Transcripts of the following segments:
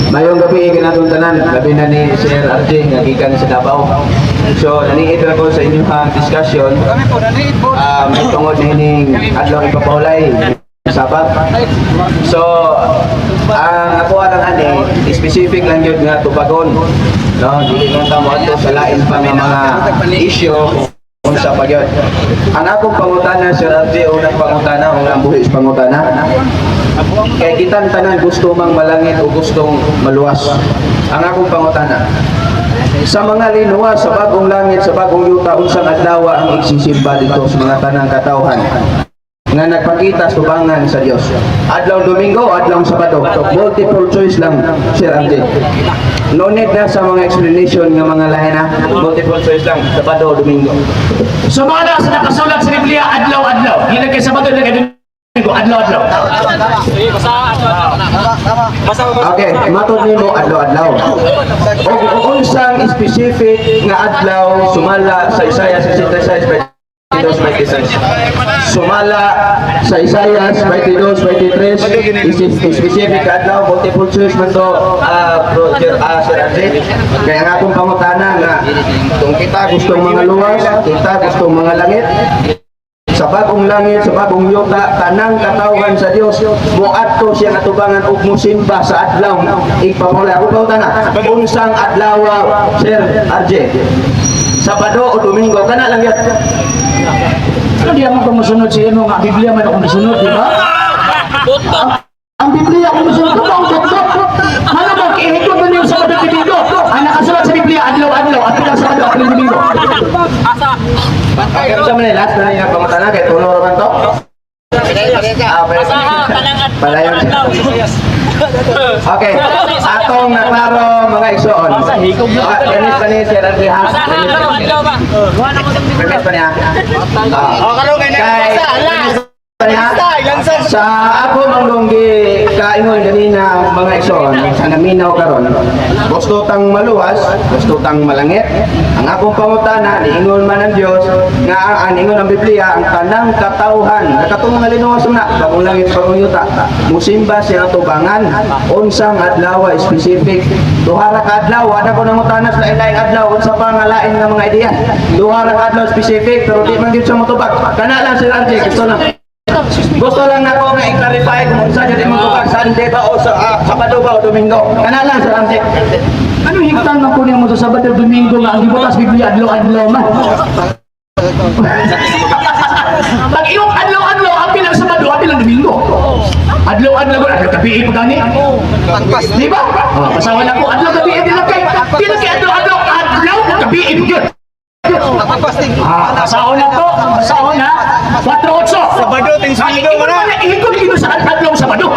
Maayong gabii kanatong tanan, labi na ni Sir RJ nga gikan sa Davao. So, naniid ra ko sa inyong discussion. May tungod niining adlaw ipapahulay Sabat. So, ang ako lang ani, specific lang yun nga tubagon. No, dili lang ta moadto sa lain pa nga mga issue unsa pa gyud. Ang akong pangutana, Sir RJ, unang pangutana, unang buhi sa pangutana. Kay kitang tanan gusto mang malangit o gustong maluwas. Ang akong pangutana, sa mga linuwas sa bagong langit, sa bagong yuta, unsang adlaw ang igsisimba dito sa mga tanang katawhan nga nagpakita subangan sa Dios? Adlaw Domingo, adlaw Sabado? Multiple choice lang, Sir RJ. No need na sa mga explanation nga mga lahi na. Multiple choice lang, Sabado o Domingo. Sumala sa nakasulat sa Biblia, adlaw-adlaw. Dili kay Sabado, dili kay Domingo, adlaw-adlaw. Okay, matod nimo adlaw-adlaw. O unsang specific nga adlaw sumala sa Isaiah 66 22 26? Sumala sa Isaiah 22 23, specific adlaw, multiple choice man to, Roger, Sir RJ. Kaya nga akong pangutana nga kung kita gustong mga luwas, kita gustong mga langit, sa bagong langit, sa bagong yuta, tanang katawhan sa Dios moadto siyang atubangan ug mosimba sa adlaw igpamula. Ako pangutana, unsang adlaw, Sir RJ? Sabado o Domingo? Kana lang yun. Ano di mo kung musunod sa imo nga Biblia man akong musunod, di ba? Ang Biblia akong musunod, ito ang doktor. Ano ba, ihikot na niyo sa Sabado, Domingo? Ang nakasulat sa Biblia, adlaw-adlaw, at pinang Sabado, at pinang Domingo. Okay, unsa man ni last na nga pangutana kay tulo ra man to? Ah, palayon. Okay, atong naklaro, mga igsoon. Ah, premise pa ni Sir RJ ha. Premise pa niya. Ah. Kay pa niya. Sa ako manglonggi kaingon ganina, mga igsoon, sa naminaw karon. Gusto tang maluwas, gusto tang malangit. Ang akong pangutana, niingon man ang Dios nga ang ingon ang Biblia, ang tanang katawhan, nakatong mga linuwas na bagong langit, bagong yuta, musimba siya tubangan, unsang adlaw specific? Duha ra ka adlaw, wala ko nangutana sa lain-laing adlaw, unsa pa nga lain nga mga ideya. Duha ra ka adlaw specific, pero di man gyud siya motubag. Kana lang, Sir RJ, gusto lang nako nga i-clarify kung unsa gyud imong tubag, Sunday ba o sa Sabado ba o Domingo. Kana lang, Sir RJ. Ano higtan man ko niya mo sa Sabado, Domingo nga ang gibutas Biblia adlaw-adlaw man? Pag iyong adlaw-adlaw, ang bilang Sabado, ang bilang Domingo. Adlaw-adlaw, adlaw gabi pa gani. Di ba? Oh, pasawan ako, adlaw gabi, di lang kay adlaw-adlaw, adlaw gabi yun. Ah, basahon na to, basahon na. 4-8. Sabado, ting sweldo mo na. Ihikot kino sa adlaw Sabado.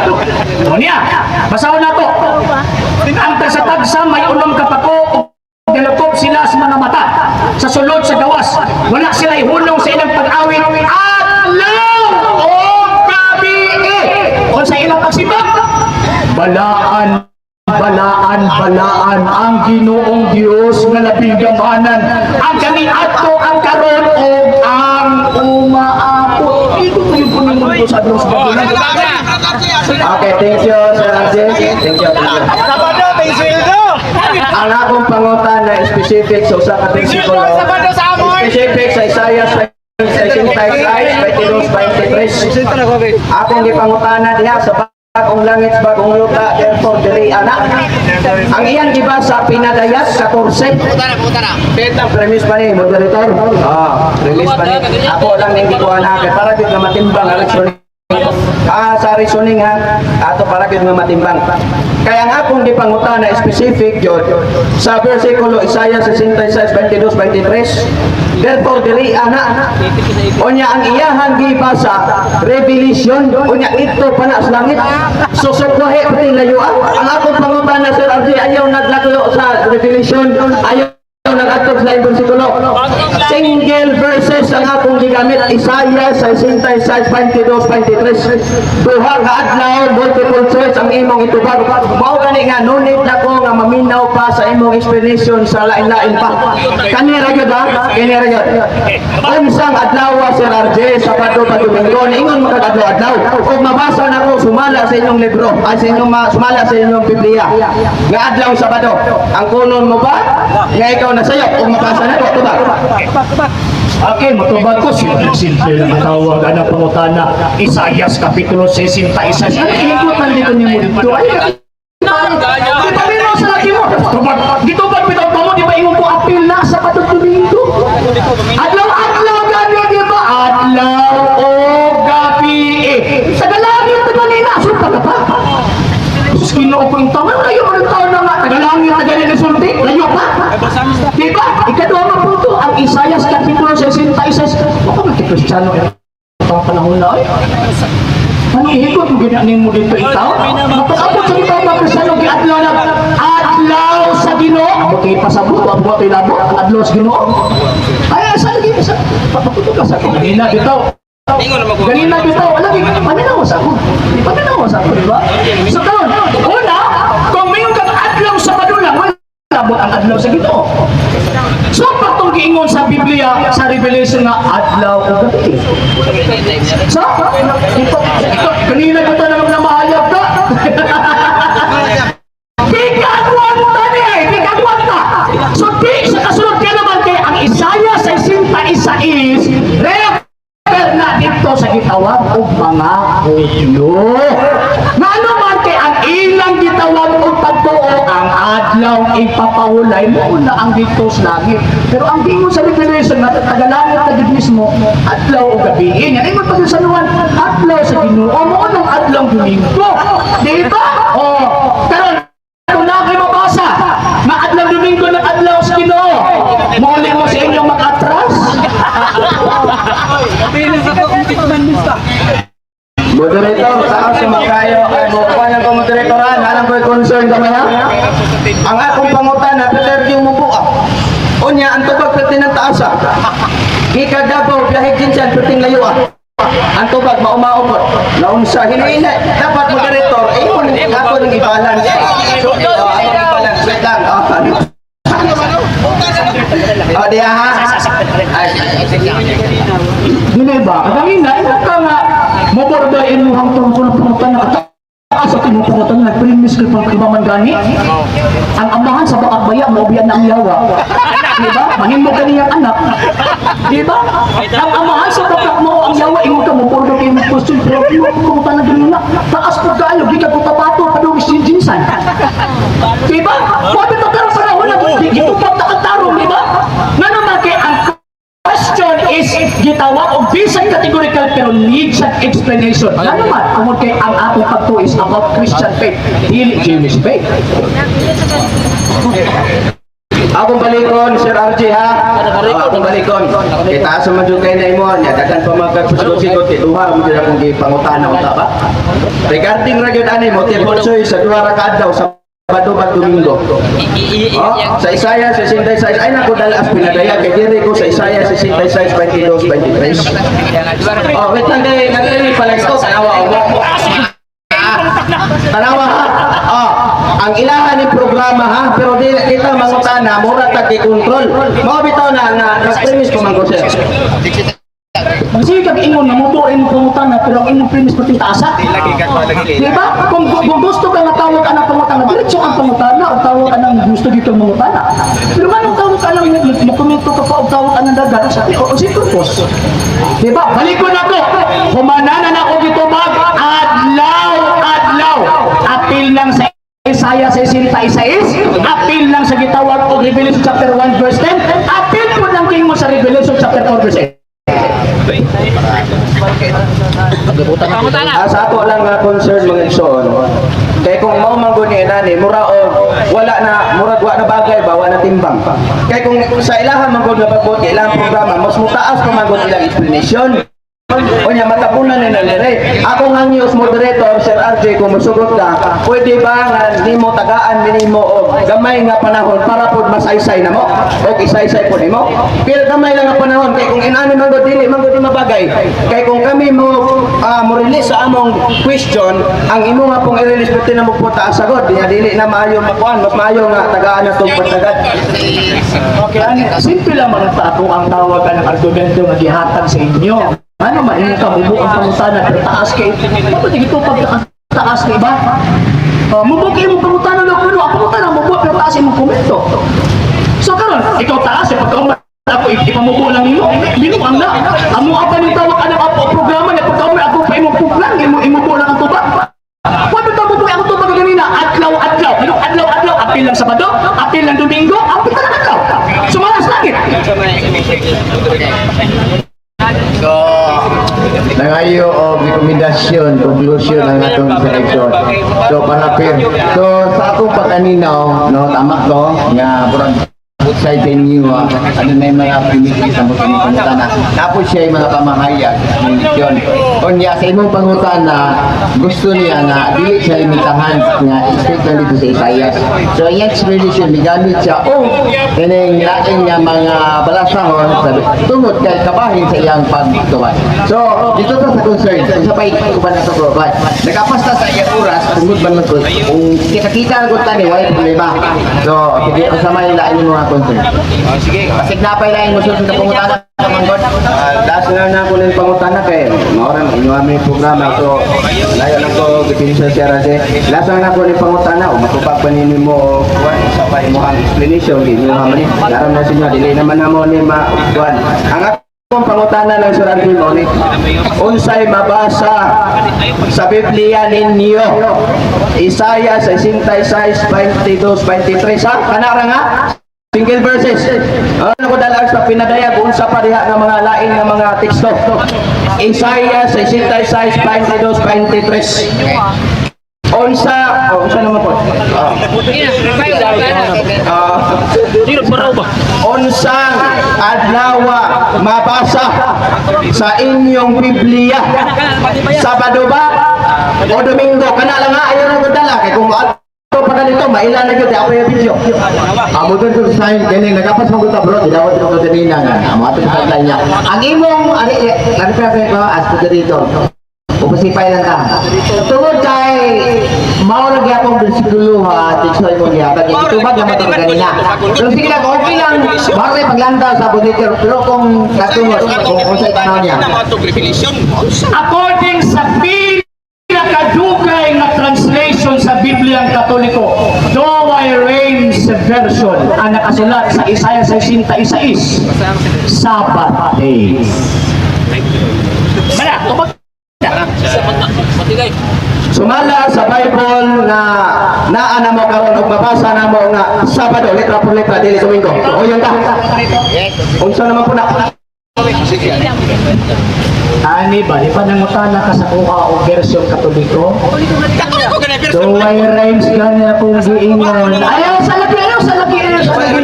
O niya, basahon na to. Ang tagsa-tagsa may unom kapako ug galukop sila sa mga mata. Sa sulod sa gawas, wala sila ihulong sa ilang pag-awit adlaw o gabi. O sa ilang pagsimba, balaan, balaan, balaan ang Ginoong Dios nga labing gamanan. Ang kaniadto, ang karon o ang umaabot. Ito po yung puno mo sa adlaw sa Okay, thank you, Sir RJ. Thank you, thank you. Sabado, ting sweldo. Ang akong pangutana specific sa usa ka bersikulo. Sabado sa amon. Specific sa Isaiah 66, 22, 23. Akong gipangutana diha sa bagong langit, sa bagong yuta, therefore diri ana. Ang iyang gibasa pinadayag 14. Premise pa ni moderator. Ah, release pa ni. Ako lang ning gikuha na kay para gyud nga matimbang ang reasoning. Ah, sa reasoning ha, ato para gyud nga matimbang. Kaya ang akong gipangutana specific gyud sa bersikulo Isaiah 66, 22, 23. Therefore diri ana. Unya ang iyahan gibasa Revelation, unya ito pa na sa langit. Susukwahe pa rin layo. Ang akong pangutana, Sir RJ, ayaw naglaklo sa Revelation, ayaw nagadto sa laing bersikulo. Single verses ang akong gigamit, Isaiah 66, 22, 23. Duha ka adlaw, multiple choice ang imong itubag. Mao gani nga no need nako nga Maminaw pa sa imong explanation sa lain-lain pa. Kani ra gyud ha, kani ra gyud. Unsang adlaw, Sir RJ, Sabado pa Domingo? Niingon mo kag adlaw-adlaw. Ug mabasa nako sumala sa inyong libro, ay sa inyong sumala sa inyong Biblia. Nga adlaw Sabado. Ang kunon mo ba? Nga ikaw na sayop ug mabasa nako, tubag. Okay, matubag ko. Simple-simple lang ang tawag. Ano pangutana? Isayas Kapitulo 66. Ano ihingkutan dito ni mo dito? Ay, di ba mo sa lagi mo? Tubag, gitubag bitaw pa mo, di ba ingon ko apil na sa patong Domingo? Adlaw-adlaw gani, di ba? Adlaw o gabi eh. Sa galangit na kanina, sulta ka pa. Sus, Ginoo ko yung taon. Layo mo ng taon na nga. Tagalangit na ganyan sulti. Layo pa. Di ba? Ikaduha nga punto, ang Isayas Kapitulo 66. Baka may Kristiyano eh. Ang panahon na ay. Ano ihikot mo ginanin mo dito itaw? Mapag-abot sa itaw mga Kristiyano, giadlaw na adlaw sa Ginoo. Okay, pasabot, ang buhat ay labo, ang adlaw sa Ginoo. Ay, sa lagi, sa papaputo ka sa ako. Ganina bitaw. Ganina bitaw, lagi, paminaw sa ako. Paminaw sa ako, di ba? So karon, una, kung mayon kang adlaw sa padulang, wala labot ang adlaw sa Ginoo. So, pagtong giingon sa Biblia, sa Revelation nga adlaw o gabi. So, ito, kanina ko ito na magnamahayag ka. Di ka agwanta niya eh, di ka agwanta. So, di sa kasunod kaya naman kay ang Isaiah 66, refer na dito sa gitawag og mga Hudyo. Nga ano man kay ang ilang gitawag og pagtuo ang adlaw ipapahulay mo na ang dito sa langit. Pero ang gingon sa Revelation na tagalangit na gid mismo adlaw o gabi. Yan ingon pa sa Juan, adlaw sa Ginoo mo nang adlaw Domingo. Di ba? Oh, karon kung na kayo mabasa, nga adlaw Domingo ng adlaw sa Ginoo, muli mo sa inyong makatras. Moderator, taas sa makayo ay mo kuha ko moderatoran, alam ko concern ka ha? Ang akong pangutana, Peter yung mo ah. Unya, ang tubag perti ng taas ah. Gikan Davao, biyahe GenSan, perting layo ah. Ang tubag maumao. Naunsa hinihina dapat moderator ingon ako nang i-balance. So, akong i-balance. Wait lang. Oh, ano? Oh, diya ha. Ay, Dili ba? Kadangin na, ina ka nga, moborda imuhang tungkol ng pangutana. Taas at imong pangutana, nag-premise kay pang iba man gani. Ang amahan sa bakak baya, maubiyan na ang yawa. Di ba? Mahimo ka niyang anak. Di ba? Ang amahan sa bakak mo ang yawa, ingon ka, moborda kay imong question, pero imong pangutana ganun na. Taas po kaayo, gikan ko tapato, padung GenSan. Di ba? Pwede to karon panahon na, gitupag ta ang tarong, di ba? Nga naman kay ang question is gitawag og bisan categorical pero needs an explanation. Nga naman, tungod kay ang atong pagtuo is about Christian faith, dili Jewish faith. Akong balikon, Sir RJ ha. Oh, akong balikon. Kay taas man jud kay na imo nya daghan pa magkagsigot kay duha mo jud akong gipangutana unta ba. Regarding ra gyud ani multiple choice sa duha ra ka adlaw, Sabado ba Domingo? Oh, sa Isaiah 66 ay nako dalas pinadaya kay diri ko sa Isaiah 66 22 23. Oh, wait lang kay nagdiri pala ito tanawa mo. Tanawa ha. Oh, ang ilahan ni programa ha, pero di kita mangutana mura tag control. Mao bitaw na nga nag-premise ko man ko, sir. Magsige kag ingon nga mo imong pangutana pero ang imong premise pati taasa. Di ba? Kung gusto ka nga tawag ka ng pangutana, diretso ang pangutana o tawag ka ng gusto dito ang mangutana. Pero nganong tawag ka lang mo komento ka pa og tawag ka ng dagat sa o si purpose. Di ba? Balik ko na ko. Humanana na ako gitubag adlaw adlaw. Apil lang sa Isaiah 66, apil lang sa gitawag og Revelation chapter 1 verse 10, apil po lang mo sa Revelation chapter 4 verse 8. Ah, sa ako lang nga concern mga igsoon. Kay kung mao man gud ni nani mura og wala na murag wa na bagay ba wa na timbang. Kay kung sa ilaha man gud nga pagbuot kay ilang programa mas mutaas pa man gud ilang explanation. Unya matapunan ni na dire. Ako nga news moderator, Sir RJ, kung musugot ka, pwede ba nga nimo tagaan minimo og gamay nga panahon para pod masaysay na mo og isaysay po nimo? Pero gamay lang nga panahon kay kung inani man gud, dili man gud mabagay. Kay kung kami mo release sa among question, ang imo nga pong i-release pwede na mo po taas sagot. Diya dili na maayo makuan, mas maayo nga tagaan na tong pagtagad. Okay, ani, simple lang man ang ako ang tawag ng argumento nga gihatag sa inyo. Ano man inyo ka mubo ang pangutana pero taas kay dapat ito pag taas di ba? Mubo kay imong pangutana na kuno, ako pangutana mubo pero taas imong komento. So karon, ikaw taas eh, pagka ako ipamubo lang nimo, binuang na. Amo apa ning tawag anang apo programa niya pagka ako pa imong puplang, imo imubo lang ang tubag. Wala ta mubo ang tubag ganina, adlaw adlaw, ino adlaw adlaw, apil lang Sabado, apil lang Domingo, apil lang adlaw. Sumala sa langit. So, nangayo og rekomendasyon, conclusion ang atong selection. So, para fair. So, sa akong pagkaninaw, no, tama ko, nga, murag both sides sa inyo, ano na yung mga premises ang mga pangutana. Tapos siya yung mga pamahayag, explanation. Unya, sa imong pangutana, gusto niya nga, dili siya limitahan nga, straight lang dito sa Isaias. So, ang explanation, migamit siya, oh, kining lain nga mga balasahon, sabi, tungod kay kabahin sa iyang pagtuwan. So, dito ta sa concern, kung sa pay, uban na to bro, but, nagapasta sa iyang oras, tungod man lang ko, kung kita-kita ang tani, wala problema. So, sige, kung sa may lain yung mga concern. Oh, sige. Pasig na pa ilain mo susunod na pangutana, manggod. Last na na ako ng pangutana kay maoran inyo aming programa, so layo lang ko gipinisyon siya rase. Last na ako ng pangutana o matubag pa ninyo mo kuan sa pa imong explanation inyo man ni karon na sinyo dili naman namo ni ma kuan. Ang akong pangutana lang, Sir Alvin, mo ni unsay mabasa sa Biblia ninyo? Isaiah 66, 22, 23 sa kanara nga single verses. Ano ko dalag sa pinadayag unsa pa diha nga mga lain nga mga teksto. Isaiah 66, 22, 23. Unsa, oh, unsa naman po? Unsang adlaw mabasa sa inyong Biblia? Sabado ba o Domingo? Kana lang nga ayaw na dala kay kung ato pa ganito maila na gyud ako yung video. Amo doon ko sa galing nagapas mo ko bro, gidawat ko kanina nga. Amo ato sa niya. Ang imong ari ari pa ko as moderator. Upasipay lang ka. Tungod kay mao ra gyapon bersikulo ha, tiksoy mo niya. Kag itubag naman ito kanina. Pero sige lang, okay lang. Mao ra paglantaw sa moderator pero kung katungod kung unsay tanaw niya. According sa pinakadugay nga translation sa Biblia ang Katoliko, Douay Rheims Version, ang nakasulat sa Isaiah 66, Sabbath day. Mana, tubag. Sumala sa Bible nga naa na mo karon ug mabasa na mo nga Sabado letra por letra dili Domingo. O yun ta. Unsa naman po na? Ani ba, di pa nangutana ka sa kuha o version Katoliko? Katoliko ka na version. Douay Rheims gani akong giingon. Ayaw sa laki, ayaw sa laki, ayaw sa laki.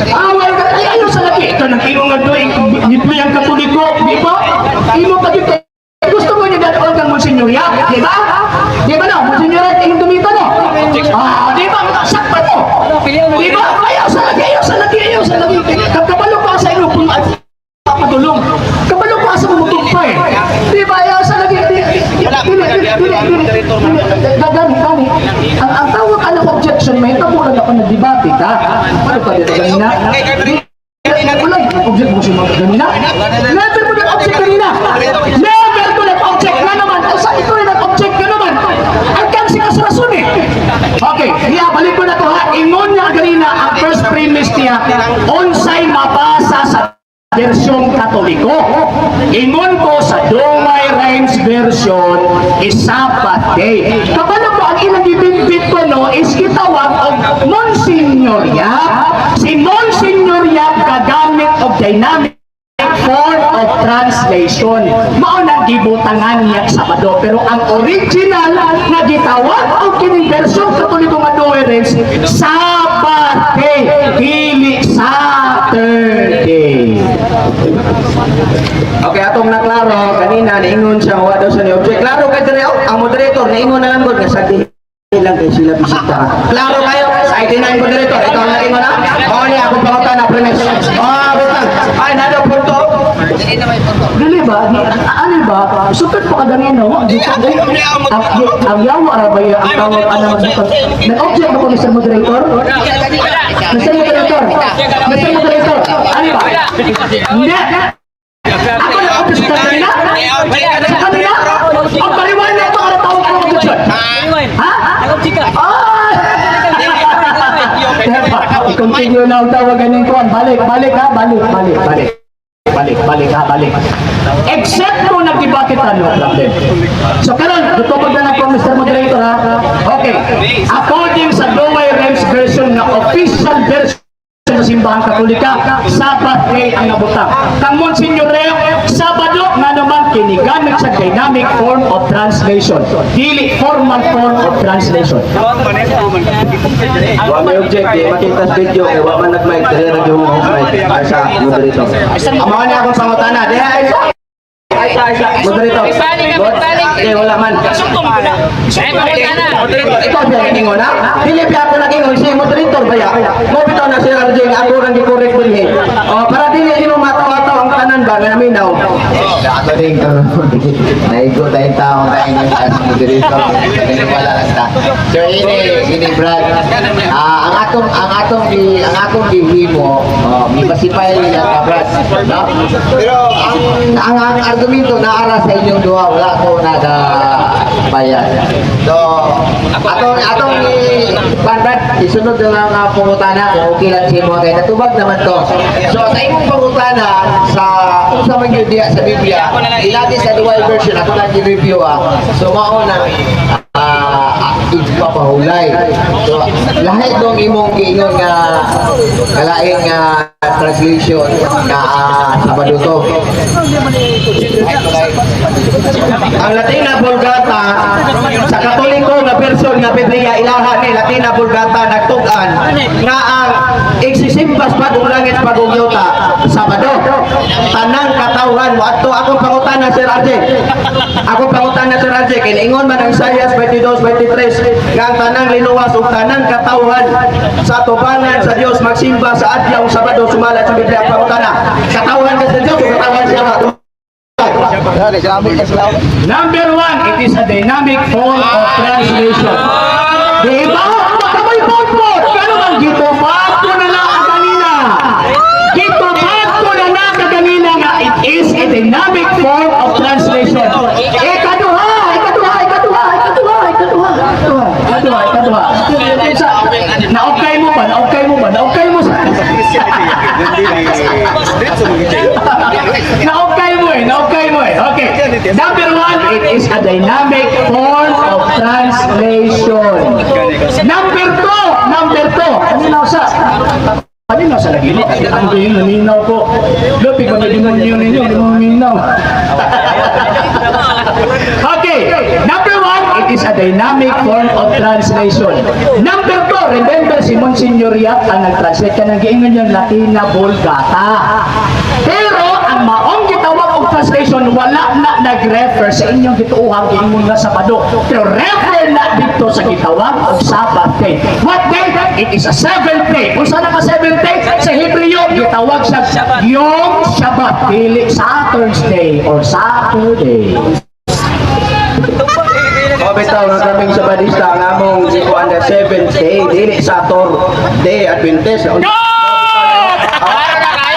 Away ka, ay, ayaw sa laki. Ito nang imo nga doy, Biblia ang Katoliko, di ba? Imo pa dito. Gusto mo niya dadaan kang Monsignor Yap, di ba? Di ba no? Monsignor Yap, tingin dumito no? Ah, di ba? Sakpan mo. Di ba? Ayaw sa laki, ayaw sa laki, ayaw sa laki. Kabalo pa sa imo kung papadulong. Kabalo pa sa mumutog pa eh. Di ba? Ayaw sa laki. Di, di, di, dili, dili, dili, dili, dili. Gani, gani. Ang tawag anong objection, may tabo lang ako nagdebate ka. Ano ka dito kanina? Wala, object mo siya mga kanina. Never mo nag-object kanina. Never mo nag-object na naman. Ay, sa ito rin nag-object ka naman. Ang kansi ka sa rason eh. Okay, iya, balik ko na to ha. Ingon niya kanina ang first premise niya, unsay mabasa sa version Katoliko. Ingon ko sa Douay Rheims version is Sabbath day. Kabalo ko ang ilang gibitbit ko no is gitawag og Monsignor Yap. Si Monsignor Yap kagamit og dynamic form of translation. Mao nang gibutangan niya Sabado pero ang original nga gitawag og kining version Katoliko nga Douay Rheims, Sabbath day, dili Saturday. Okay, atong naklaro kanina. Kanina niingon siya wa daw sa ni object. Klaro kay dire, oh, ang moderator niingon na lang gud nga sagdi lang kay sila bisita. Klaro kayo sa 89 moderator, ikaw ang ingon na. Mao ni akong pangutana premise. Ah, butang. Ay nado punto. Dili ba? Ano ba? Sukad pa ka ganino. Ang yawa ra ba yung ang tawag ano man? Nag-object ba ko, Mr. Moderator? Mr. Moderator? Mr. Moderator? Ano ba? Hindi! Ako na-object sa kanila? Sa kanila? Ang paliwanag ito, ano tawag ang objection? Ha? Ah! I-continue na ang tawagan ng kuwan. Balik, balik ha, balik, balik, balik. Balik, balik ha, balik. Except mo nagdebate ta, no problem. So karon, gutubag na lang ko, Mr. Moderator, ha. Okay. According sa Douay-Rheims version na official version sa Simbahan Katolika, Sabbath day ang nabutang. Kang Monsignor Reo, Sabado nga naman kinigamit sa dynamic form of translation. Dili formal form of translation. Wa may object, di makita sa video kay wa man nag-mic, dire ra gyud mo mic ay sa moderator. Ang mga ni akong pangutana, diha ay sa ay sa ay sa moderator. Eh, wala man. Ikaw ba ang ingon ha? Dili pa ako nag-ingon si moderator ba ya? Mo bitaw na si RJ nga ako rang gi-correct dinhi. Oh, para dili nimo mataw-ataw ang tanan ba nga naminaw. Ato din naigo tayong tao tayo ng as moderator. Naniniwala lang ta. So ini ini Brad. Ah, ang atong gihimo, oh, gipasipay nila ka, Brad. No? Pero ang argumento naara sa inyong duha, wala ko naga bayad. So atong atong i Brad, Brad, isunod na lang ang pangutana kung okay lang sa imo kay natubag naman to. So sa imong pangutana sa unsa man gyud diha sa Biblia, ilati sa Douay version ako lang i-review ah. So mao na ipapahulay. So lahi dong imong giingon nga kalain nga translation na Sabado to. Ang Latina Vulgata sa Katoliko nga version nga Biblia ilaha ni Latina Vulgata nagtug-an nga ang igsisimbas bagong langit bagong yuta Sabado. Tanang katawhan moadto. Akong pangutana, Sir RJ. Akong pangutana, Sir RJ, kay ingon man ang Isaiah 22:23 nga ang tanang linuwas ug tanang katawhan sa tubangan sa Dios magsimba sa adlaw Sabado sumala sa Biblia. Ang pangutana, katawhan ka sa Dios o katawhan siya ba? Number one, it is a dynamic form of translation. Di ba? Baka may pot. Pero man, gitubag ko na lang ang kanina. Gitubag ko na lang ang kanina nga it is a dynamic form of translation. Ikaduha, ikaduha, ikaduha, ikaduha, ikaduha, ikaduha, ikaduha, ikaduha. Na-okay mo ba? Na-okay mo ba? Na-okay mo sa... Na-okay mo eh, na-okay mo eh. Okay. Number one, it is a dynamic form of translation. Number two, kanina sa kanina sa lagi ni ang yun, naminaw ko. Lupi ko na demonyo ninyo, hindi mo minaw. Okay, number one, it is a dynamic form of translation. Number two, remember si Monsignor Yap ang nag-translate ka ng giingon yung Latina Vulgata. Pero ang maong gitawag og translation wala na nag-refer sa inyong gituohang giingon nga Sabado. Pero refer na dito sa gitawag og Sabbath day. What day? It is a seventh day. Kung saan ang seventh day? Sa Hebreo, gitawag sa Yom Shabbat. Dili Saturn's Day or Saturday. O bitaw nga kaming Sabadista ang among gikuan nga seventh day, dili Saturday Adventist. No!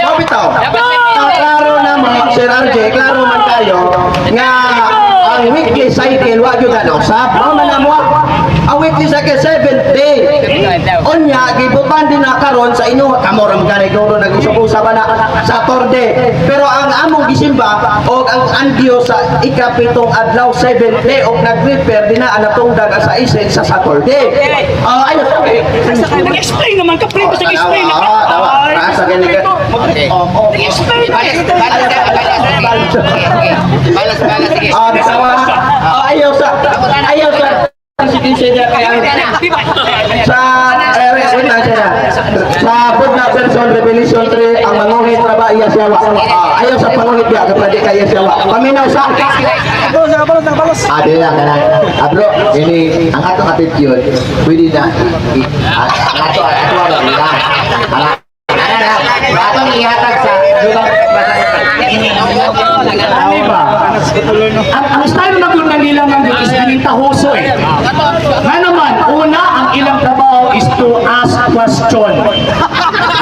O bitaw. Ah, klaro na mo, Sir RJ, klaro man kayo nga ang weekly cycle wa gyud ano sa mao man na mo ang weekly cycle seventh day. Unya gibutan din na karon sa inyo kamo ra man gani guro nag-usap-usap na Saturday. Pero ang among gisimba og ang Diyos sa ikapitong adlaw seventh day og nag-prepare din na ang natungdag sa isin sa Saturday. Ah, ayos. Nag-explain naman ka, pre. Basta nag-explain na ka. Ah, tama. Taas sa ganyan ka. Okay. Oh. Nag-explain ka. Balas, balas, balas. Okay. Balas, balas, sige. Ah, tama. Ah, ayaw sa sa wait lang siya. Sa Book na Person Revelation 3 ang manguhin trabaho. ka iya siyawa. Ah, ayaw sa panguhit ya, kapag di ka iya siyawa. Paminaw sa. Ah, di lang kanang. Ah, bro, ini ang atong attitude, pwede na ang ato ato ang lang. Ara. Ara, atong ihatag sa Ano ba? Ang style na yun ng ilang mga is tahoso eh. Nga naman, una, ang ilang trabaho is to ask question.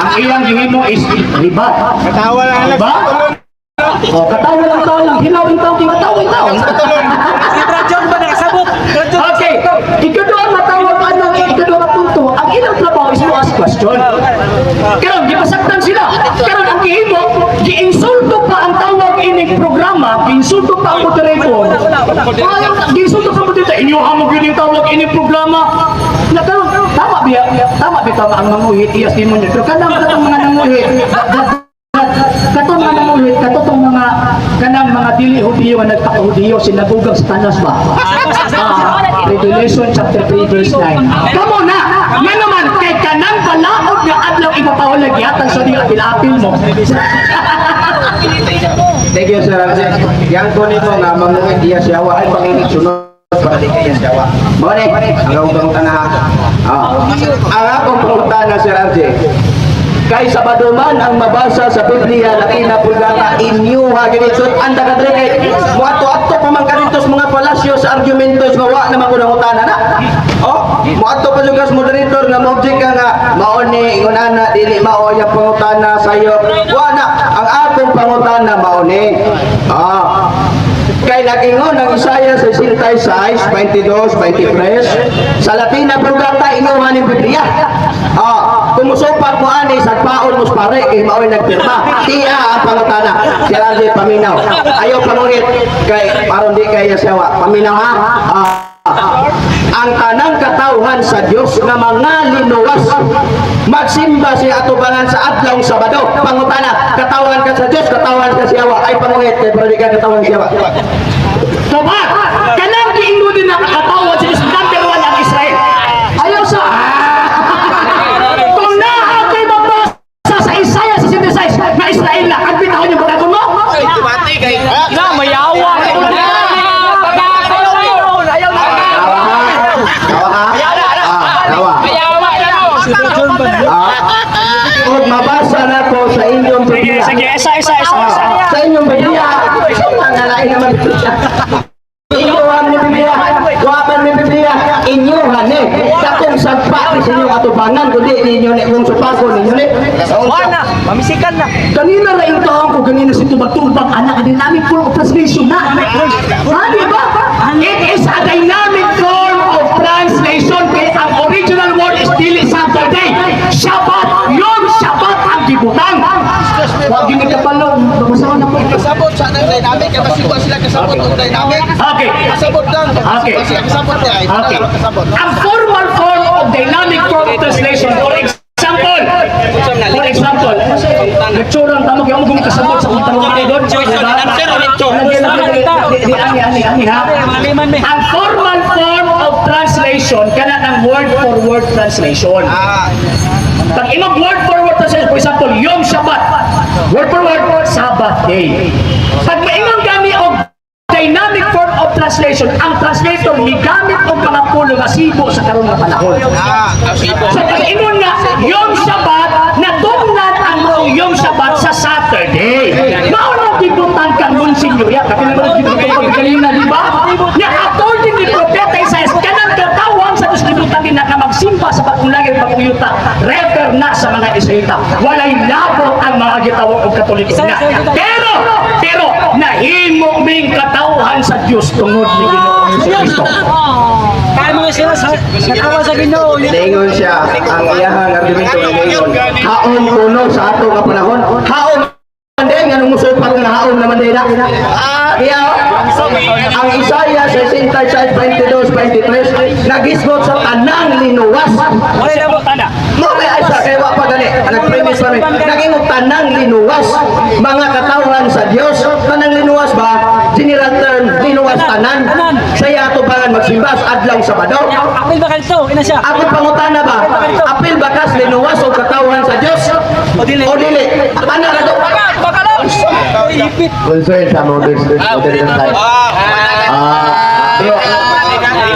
Ang ilang gihimo is rebut. Katawa lang. Diba? O, katawa lang tao lang. Hilaw yung tao, katawa yung tao. Si Brajon ba nakasabot? Brajon. Okay, ikaduha matawag ano, ikaduha punto, ang ilang trabaho is to ask question. Karon gipasaktan sila. Karon ang gihimo, giinsulto pa ang tawag ining programa, giinsulto pa ang moderator. Ay, giinsulto pa ang moderator. Inyo mo gyud yung tawag ining programa. Na karon tama biya, tama bitaw nga ang manguhit iyas nimo niya. Pero kanang katong mga nanguhit, katong mga nanguhit, katong mga kanang mga dili Hudiyo nga nagpakahudiyo sinagugang Satanas ba? Ah, Revelation chapter 3 verse 9. Kamo na, nga naman kay kanang balaod nga adlaw ipapahulag yatag sa diyo apil-apil mo. Thank you, Sir RJ. Yang kunin mo nga manguhit iya siyawa ay panginit sunod para di kaya siyawa. Mao ni ang akong pangutana. Ah. Ang akong pangutana, Sir RJ. Kay Sabado man ang mabasa sa Biblia Latina Vulgata inyuha gini anda ka diri kay moadto-adto pa man kadto sa mga palasyo sa argumentos nga wa naman ko nangutana na. Oh, moadto pa jud ka sa moderator nga mo-object ka nga mao ni ingon ana dili mao yang pangutana sayo. Wa na ang akong pangutana mao ni. Ah. Kay nagingon ang Isaiah 66, 22, 23 sa Latina Vulgata inuha ni Biblia. Ah, kung musupat mo ani sagpaon mo sa pare kay mao'y nagpirma. Tiya ang pangutana. Si RJ paminaw. Ayaw panguhit kay aron di kay yasawa. Paminaw ha. Ah, ang tanang katawhan sa Dios nga mga linuwas magsimba siya atubangan sa adlawng Sabado. Pangutana, katawan ka sa Dios, katawan ka sa Yawa. Ay panguhit kay pero di ka katawan sa Yawa. Tobat, kanang giingon din na katawhan sa Diyos, number one ang Israel. Ayaw sa kung naa ko'y mabasa sa Isaiah 66 na Israel na, ang bitahon yung pagkagon mo? Na, mayawa. Tawa ha? Tawa ha? Ah, tawa. Si Brajon ba? Ah. Ug mabasa na ko sa inyong Biblia. Sige, isa, isa, isa, isa. Ah, sa inyong Biblia. Sa mga lain naman Biblia. Inyuhan ni Biblia. Wapan ni Biblia. Inyuhan ni. Sa kung sagpa ni sa inyong atubangan, kundi ninyo ni kung supakon ninyo ni. Wala, mamisikan na. Kanina ra yung taong ko, kanina si tubag-tubag, anak, dynamic form of translation na. Ha, di ba? It is a dynamic form of translation kaya ang original word is dili Saturday. Shabbat, yun, Shabbat ang gibutang. Wag yun kapalo, babasa na po. Kasabot sa nang dynamic, kaya masiwa sila kasabot og dynamic. Okay. Kasabot lang. Okay. Masiwa sila kasabot niya. Okay. Ang formal form of dynamic form of translation, for example, lecturer ang tama kaya mo kasabot sa kung tanong kayo doon. Di ani ani ani ha. Ang formal form of translation kana ng word for word translation. Pag imong word for word translation, for example, Yom Shabbat, word for word, Sabbath day. Pag maingon gani og dynamic form of translation, ang translator migamit og mga pulong nga sibo sa karon nga panahon. So pag ingon nga Yom Shabbat, natungnan ang maong Yom Shabbat sa Saturday. Mao na gibutang kang Monsignor ya, kapila man gibutang kanina, di ba? Nga according ni Propeta Isaias, kanang katawan sa Diyos gibutang din na magsimba sa bagong langit bagong yuta, refer na sa mga Israelita. Walay labot ang mga gitawag og Katoliko na. Pero nahimo ming katawhan sa Dios tungod ni Ginoong Jesu Kristo. Kaya mga sila sa natawa sa Ginoo. Ningon siya, ang iyahang argumento ningon. Haom kuno sa ato nga panahon. Haom man din nganong musupat nga haom naman din na. Ah, iya. Ang Isaiah 66, 22, 23 nagisgot sa tanang linuwas. Wala na Tanda. Mo kay ay sa kay wa pa gani. Nagpremise pa mi. Nagingog tanang linuwas mga katawhan sa Dios. Tanang linuwas ba? General term, linuwas tanan. Saya ato bangan magsimba sa adlaw Sabado. Apil ba kalito? Ina siya. Ako pangutana ba? Apil bakas linuwas o katawhan sa Dios? O dili. O dili. Ana ra to. Concern sa modern time. Ah, bro,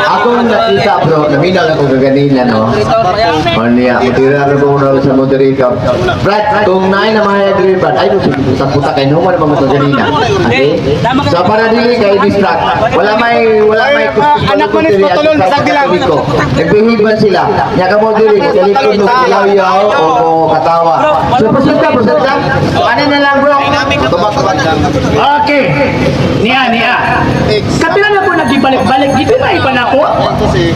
akong nakita, bro, naminaw na kong kaganina, no? Ano niya, mutira na ko na sa moderator. Brad, kung naay na mga agree, Brad, ay, no, putak-putak kay no, wala mga kaganina. Okay? So, para dili kay distract, wala may Anak ko ni Patulon, bisag dilang. Nagbihiban sila. Nya ka mo dili, kalikod mo kilaw o mo katawa. So, proceed ka, proceed ka. So, ano na lang, bro? Tubak, tubak. Okay. Niya, niya. Kapila na po nagibalik-balik. Dito na iba na ko.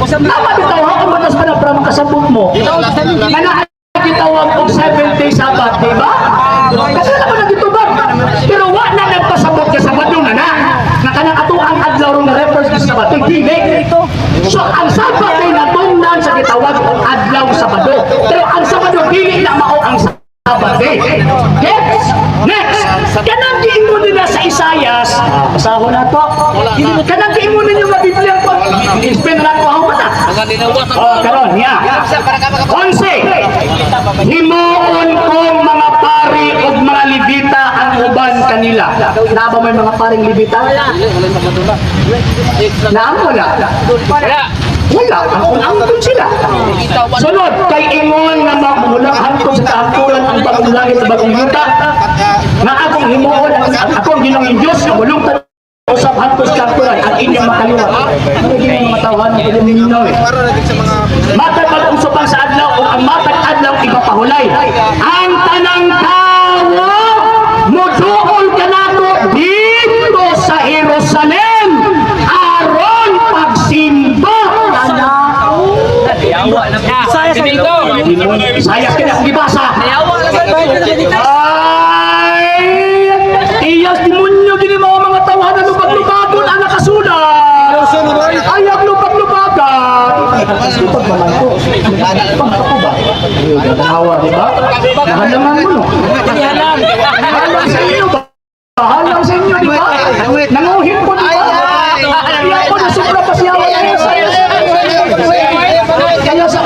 Tama bitaw ha, kung batas pa na para makasabot mo. Nga naa gitawag og 7 day Sabbath, di ba? Kapila na po nagitubag. Pero wa na nagpasabot ka Sabado na na. Na kanang ato ang adlaw rong na-refers sa Sabbath. Dili. So ang Sabbath ay natungnan sa gitawag og adlaw Sabado. Pero ang Sabado dili na mao ang Sabbath day. Gets? Next! Kanang giingon nila sa Isayas, basahon na to. Kanang giingon ninyo nga Biblia ko. Explain na lang ko ako na. Oh, karon niya. 11. Himuon kong mga pari ug mga Levita ang uban kanila. Naa ba may mga paring Levita? Naa wala? Wala. Wala. Ang angkon sila. Sunod, kay ingon nga mamulang hangtod sa kahangturan ang bagong langit sa bagong yuta. Nga akong himuon ang akong Ginoong Diyos nga mulungtad usab hangtod sa kahangturan ang inyong makaliwat. Ano yung mga tawhan ng inyong ninaw eh. Matag bagong supang sa adlaw o ang matag adlaw ipapahulay. Ang tanang tawo muduol kanato dito sa Jerusalem aron pagsimba kanako. Saya sa Ginoo. Saya kini akong gibasa. Ay! Iyas demonyo gini mga mga tawanan lubag-lubagon ang nakasulat. Ayag lubag-lubagan. Lubag naman ko. Lubag ako ba? Ganawa, di ba? Nahalangan mo, no? Halang sa inyo ba? Halang sa inyo, di ba? Nanguhin ko, di ba? Kaya ko, nasubra pa siya. Kaya sa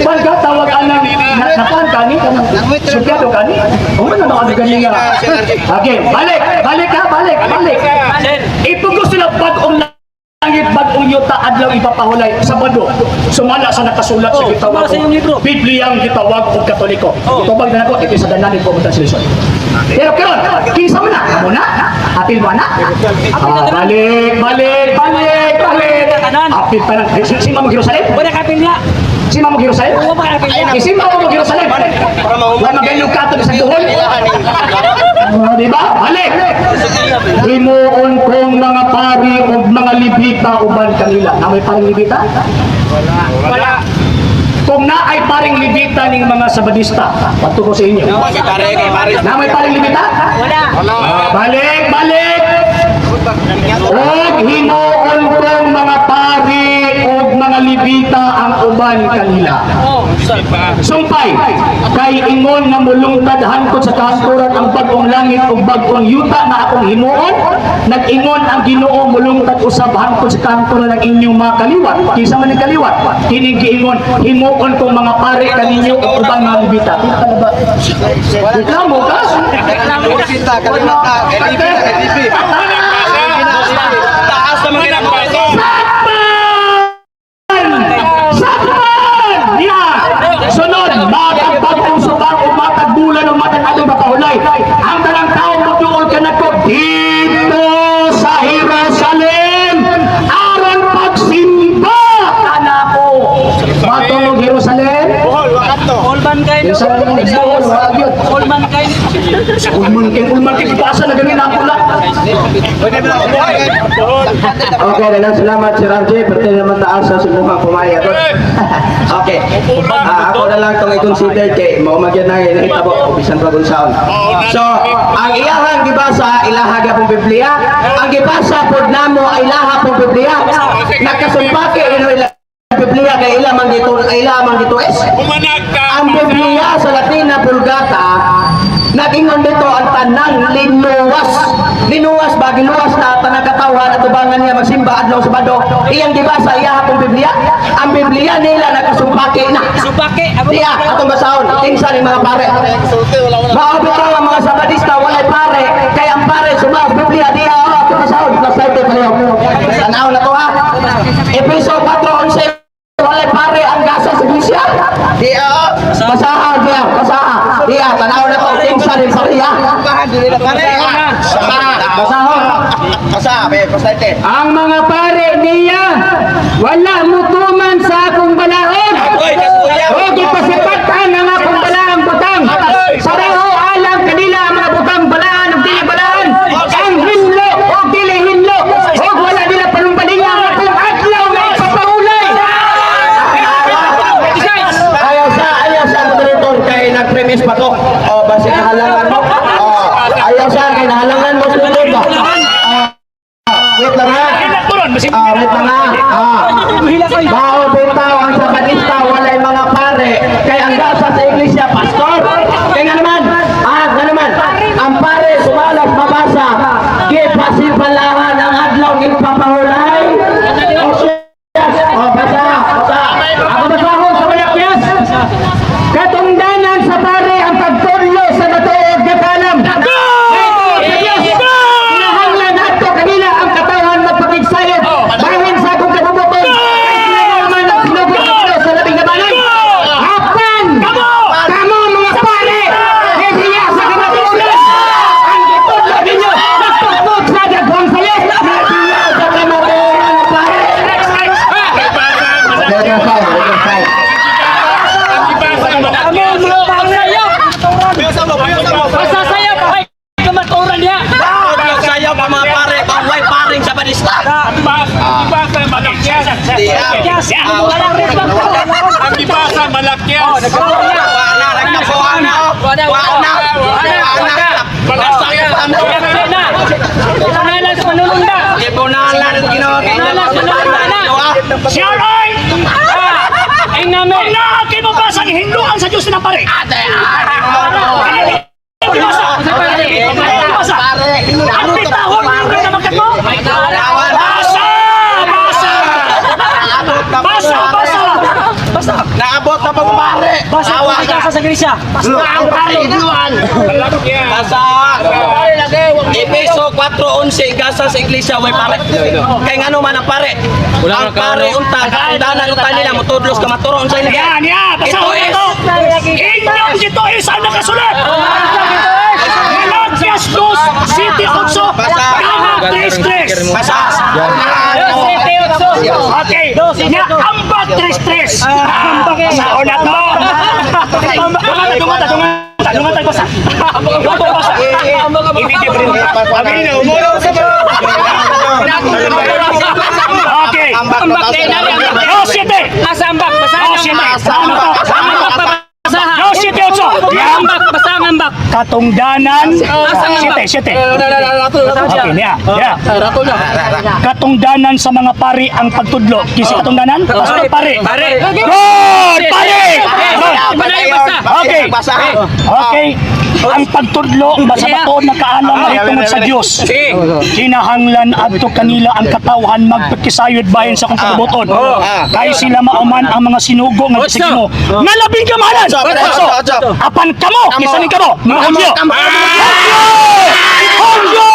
Balga tawag anang napan kani kanang sugyado kani. O man na mga gani nga. Okay, balik, balik ha, balik, balik. Ipugos sila bag-ong langit, bag-ong yuta, adlaw ipapahulay, Sabado. Sumala sa nakasulat sa Oh, gitawag sumala sa iyong libro. Bibliang gitawag og Katoliko. Gitawag na nako ito sa danan ko translation. Pero karon, kinsa man na? Amo na? Apil mo na? Ah, balik, balik, balik, balik. Tanan. Apil pa lang. Si Mamo Jerusalem? Wala kapil niya. Si Mamo Jerusalem? Wala pa kapil niya. Isim mo Jerusalem. Wala magayon kato sa duhol. Oh, di ba? Balik. Himuon kong mga pari ug mga Levita uban kanila. Na may paring Levita? Wala. Kung naay paring Levita ning mga Sabadista, pato ko sa inyo. Na may paring Levita? Wala. Ah, balik, balik. Og himuon kong mga pari ug mga Levita ang uban kanila. Oh, Sumpay, kay ingon nga mulungtad hangtod sa kahangturan ang bag-ong langit ug bag-ong yuta nga akong himuon, nag-ingon ang Ginoo mulungtad usab hangtod sa kahangturan ang inyong mga kaliwat. Kinsa man ang kaliwat? Kining giingon, himuon kong mga pare kaninyo ug ubang mga Levita. Kita na ba? Reklamo ka? Taas naman ginagawa. Sakpan! Sakpan! Ya! Sunod, matag bagong subang o matag bulan o matag atong mapahulay. Ang tanang tao magduol ka na ko dito sa Jerusalem aron pagsimba kanako. Matungog Jerusalem? All mankind. Jerusalem, Bohol, wala gyud. All mankind. Ulman kay asa na ganin ako lang. Okay, daghang salamat Sir RJ. Pwede naman taas sa simuhang pumayag. Okay. Ah, ako na lang itong i-consider kay mao magyud na nahitabo bisan pa kung saon. So, ang iyahang gibasa ilaha gyapon Biblia, ang gibasa pod namo ilaha pong Biblia. Nakasumpake ino ila Biblia kay ila man dito ila man dito es. Ang Biblia sa Latina Vulgata nagingon dito ang tanang linuwas. Linuwas ba giluwas na tanang katawhan at tubangan niya magsimba adlaw Sabado. Iyang gibasa iya pong Biblia. Ang Biblia nila nakasumpake Subaki na. Subaki. Diya, atong basahon, kinsa ni mga pare. Mao bitaw ang mga Sabadista walay pare, kay ang pare sumaos Biblia diya, oh, atong basahon. Plus 30 pa. Tanaw na to ha. Efeso 4:11, walay pare ang gasa sa iglesia. Diya, oh. Basaha diya, basaha. Diya, tanaw na to, kinsa ni pare ha. Basaha, basahon. Basa, be, basta ite. Ang mga pare niya wala mutuman sa akong balaod. O gipasipatan ang akong balaang butang. Pareho alang kanila ang mga butang balaan ug dili balaan. Ang hinlo o dili hinlo. Og wala nila panumbalinga ang akong adlaw nga ipapahulay. Ayaw sa moderator kay nag-premise pa to. O, basta nahalangan mo. O, ayaw sa kay nahalangan mo sa ba? Ah, wait lang ha. Ah, wait lang ha. Ah. Mao bitaw ang Sabadista walay mga pare kay ang gasa sa iglesia pastor. Kay nga naman, ah, nga naman, ang pare sumalas mabasa, gipasipalahan ang adlaw ipapahulay. O, yes. O, basa, basa. Ako basahon sa Malakyas. Katungdanan sa pare ang pagtudlo sa matuod nga kalam. Sa Diyos, kinahanglan adto kanila ang katawhan magpakigsayod. Bahin sa akong kabubuton. Kay sila naman ang sinugo sa Diyos sa labing gamhanan. Apan! Kamo mga pare! Hihiya sa kamatuoran! Ang gitudlo ninyo nagtukod sa daghang sayo! Hiya sa kamatuoran, pare. Okay, okay, okay. Kamo mga pare! Piyasa mo, piyasa mo. Masasaya pa kay kamatuoran niya! Sayaw pa mga pare, baway paring sa Sabadista. Ibasa Malakyas. Wala, nagkapuha na, oh. Wala, wala na. Nasayaw na. Punalan sa manulunda! Ibunalan ang Ginoo. Punalan sa manulunda na! Siya ay Ay namin! Naaki mo ba sa hinluan sa Diyos na pare? Ibasa. Ibasa. Ang pitahon ninyo na magkat mo? Basa! Basa! Basa! Basa! Naabot na pang pare. Basa Awa ka sa Grisya! Ang pare, iluan. Basa. Efeso 4:11 gasa sa iglesia way pare. Kay ngano man ang pare? Ang pare unta kaundanan unta nila motudlos ka maturo unsa nila. Yan, yan! Basa Ito ko is- ito! Inyong dito is ang nakasulat! Malakyas 2, City 8, Tama 3-3! Basa. Okay, nya ambak 3-3! Basa na to! Dungata, dungata, dungata, dungata, basa! Dungata, basa! Okay! Ambak Dos, siete! Asa ambak! Basa Dos, siete! Ano to? Basa! Dos, siete, otso! Yan! Ambak! Basa ang ambak! Katungdanan. Siete, siete. Okay, niya. Yeah. Katungdanan sa mga pari ang pagtudlo. Kisi katungdanan? Pastor pare. Pare. Good! Pare! Basa! Okay. Basa. Okay. Ang pagtudlo basta matuod na kaalam na tungod sa Dios. Kinahanglan adto kanila ang katawhan magpakisayod bahin sa kung kabuton. Kay sila mauman ang mga sinugo nga sa Ginoo. Nga labing kamahalan. Otso, otso. Apan kamo, kinsa ning kamo? Mga Hudyo. Kamo. Hudyo!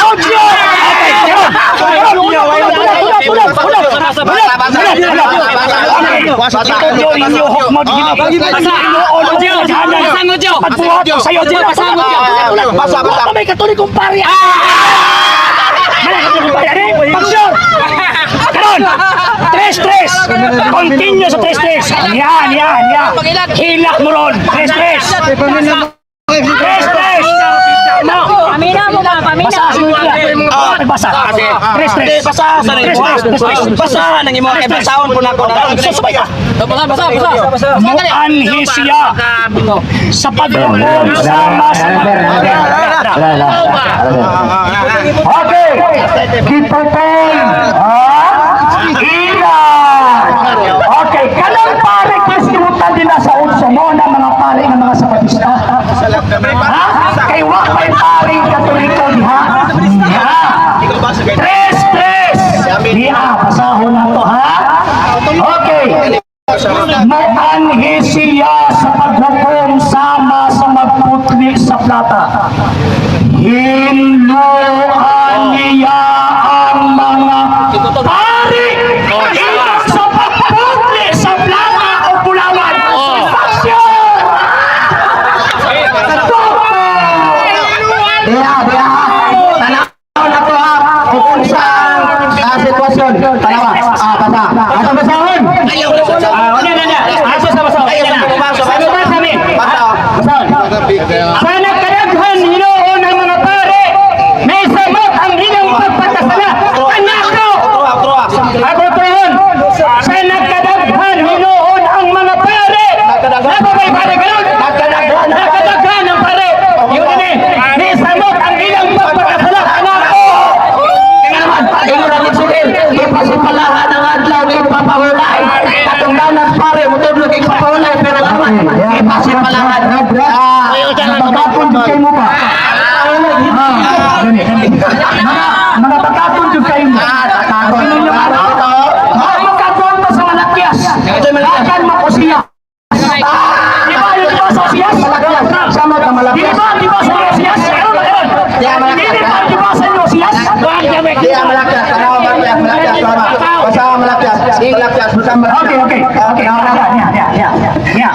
Hudyo! Okay, karon. Karon, ulat, ulat, ulat, ulat, ulat. Ulat, ulat, ulat. Okay. Itudlo inyo hukmod gini. Hudyo! Basa ang Hudyo! Pagbuhat ko sa'yo. Hudyo, basa ang Hudyo! Basa, basa. Wala pa may katolikong pari. Wala katolikong pari. Ano? Pag-sure. Karon. Tres, tres. Continue sa tres, tres. Yan, yan, yan. Hilak mo ron. Tres, tres. Tres, tres. No. Pamina mo ba? Pamina! Basa sa mga. Basa. Tres, tres. Basa sa Tres, tres, tres, tres. Basa nang imo kay basahon po nako. Susubay ka. Basa! Basa! Basa! Muanhi siya sa pagpupong sama sa Okay! Gipupong! Ha? Ina! Okay, kanang pare Kristimutan din na sa utso mo na mga pare ng mga Sapatista. Ha? Kay wa may pare Katoliko diha. Ha? Tres, tres! Diha, basahon na to, ha? Okay. Moanhi siya sa paghukom sama sa magputli sa plata. Hinluan niya ang mga pari ingon sa pagputli sa plata o bulawan. Aksyon! Diha, diha. Tanaw na to ha. Kung unsa ang sitwasyon. Tanawa. Ah, basa. Asa basahon? Ayaw. Ah, una na na. Aso sa basahon. Ayaw Una sa na. bumasa. Ano ba sabi? Basa. Basahon. Sa nagkadaghan hinuon ang mga pare, may samot ang ilang pagpakasala. Kanako! Truha, truha. Ako tuhon. Sa nagkadaghan hinuon ang mga pare. Napabay pare karon. Nagkadaghan. Nagkadaghan ang pare. Yun din eh. May samot ang ilang pagpakasala. Kanako! Kaya naman, ingon ang Israel, ipasipalahan ang adlaw ni Papahulay. Katungdanan pare, mutudlo kay Papahulay, pero naman, ipasipalahan. Ah, Pagkakon jud kayo mo ba? Ah, gani. Mga pagkakon jud kayo mo. Ah, takakon. Ano yung ano? Mga pagkakon to sa Malakias. Akan mo Osias. Di ba yung diba sa Osias? Sama ka Di Malakias. ba di ba sa Osias? Ano ba yun? Di, Malakias. Di ba di ba sa Osias? Di, Malakias. Tanawa, Malakias, Malakias, tama. Basa Malakias. Malakias, basa Malakias. Okay. Ya, ya, ya, ya.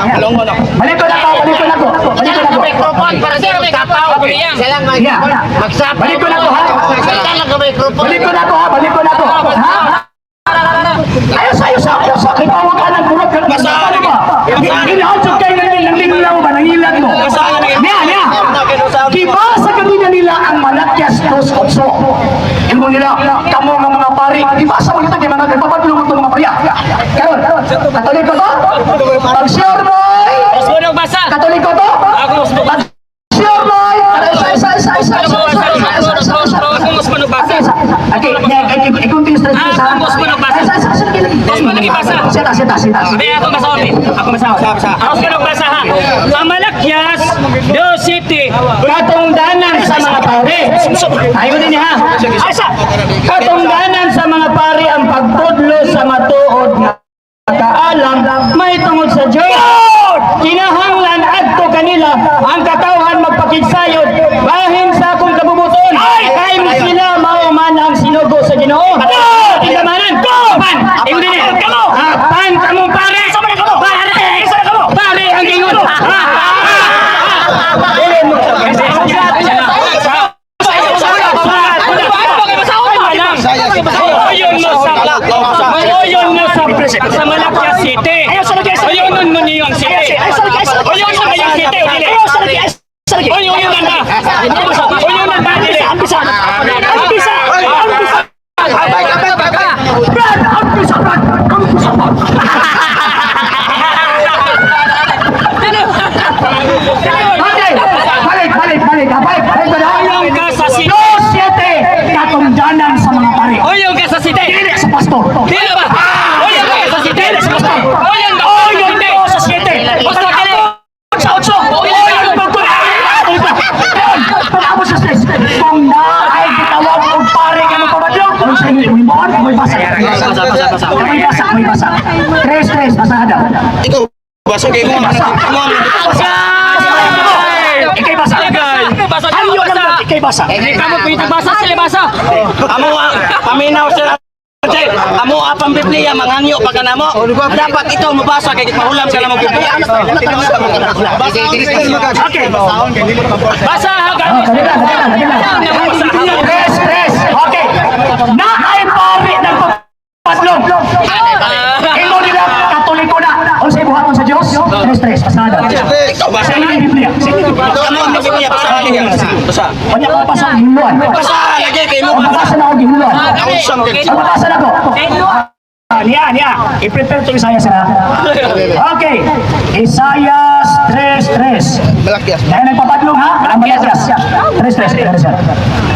Balik ko na ako, balik ko na ako. Balik ko na ako. Microphone para sa magsapaw. Siya lang magsapaw. Balik ko na ako, ha? Siya lang microphone. Balik ko na ako, ha? Balik ko na ako. Ha? Ayos, ayos, ayos. Kay pawag ka ng burot. Basa, Ano ba? Inaot kayo ng linglaw ba? Nangilag mo. Niya, niya. Gibasa kanina nila ang Malakias 2:8. Ingon nila, kamo nga mga pari, gibasa mo ito kay mga nagpapadulong mo mga pariya. Karon, Katoliko to? Pag sure boy! Katoliko to? Pag sure boy! Isa, isa, isa, isa, isa, isa, isa, isa, isa, isa. Okay, isa. Okay, ikunting stress sa. Isa, isa, isa, lagi, lagi. Sita, sita, sita. Ako masahon. Ako masahon. Ako sa basa ha. Ang Malakias 2:7. Katungdanan sa mga pare. Ayaw din niya ha. Asa. Katungdanan sa mga pare ang pagtudlo sa matuod nga kaalam may tungod sa Diyos. Kinahanglan adto kanila ang katawhan magpakigsayod bahin sa akong kabubuton. Kay sila mao man ang sinugo sa Ginoo. Tindamanan. Pan. Ingon din. Pan kamong pare. Pare. Pare ang ingon. Dili mo. Mayon mo sa Mayon mo sa Malakias City. Mayon nun nun yung city. Mayon mo yung city. Oy, oy, oy, na. Oy, oy, na dili. Ampisa! Ampisa! Ampisa! Abay, abay, abay. Brad! Ampisa, Brad! Ampisa, Brad! Okay! Balik, balik, balik. Balik, balik ba na? Oyon ka sa city. 2:7. Katungdanan sa mga pare. Oyon ka sa city. Dili sa pastor. Dili ba? Oyon ka sa city. Dili sa pastor. Oyon ka sa Oyon city. ko sa 7. Basta kini. Sa 8. Oyon ko. Pag-abot sa stress. Kung na ay gitawag og pare nga magpamadlong. Kung sa inyo, may buwan, may basa. May basa, may basa. Tres, tres, basa daw. Ikaw, basa kay mo. Basa. Mo. Ikay basa. Basa. Ayo lang daw, ikay basa. Kamu pwede basa sila basa. Amo paminaw sila. Amo apang Biblia manghangyo pa ka namo. Dapat ikaw mabasa kay mahulam ka na mo Biblia. Okay. Basa ha Oh, dali lang, dali lang, dali lang. Tres, tres. Okay. Na ay pari ng pagpapadlong. Ingon nila, Katoliko na. Unsay buhaton sa Dios? Tres, tres. Basa daw. Ikaw basa. Sa inyong Biblia. Sa inyong Biblia. Amo ang Biblia basa lagi. Basa. Wala ko basa gihiluan. Basa lagi kay mo. Mabasa na ako gihiluan. Unsa man kay Mabasa na ako. Ah, niya, niya. I-prepare to Isaiah sila. Okay. Isaiah 3:3. Malakias. Dahil nagpapadlong ha? Ang Malakias. 3:3. Tres,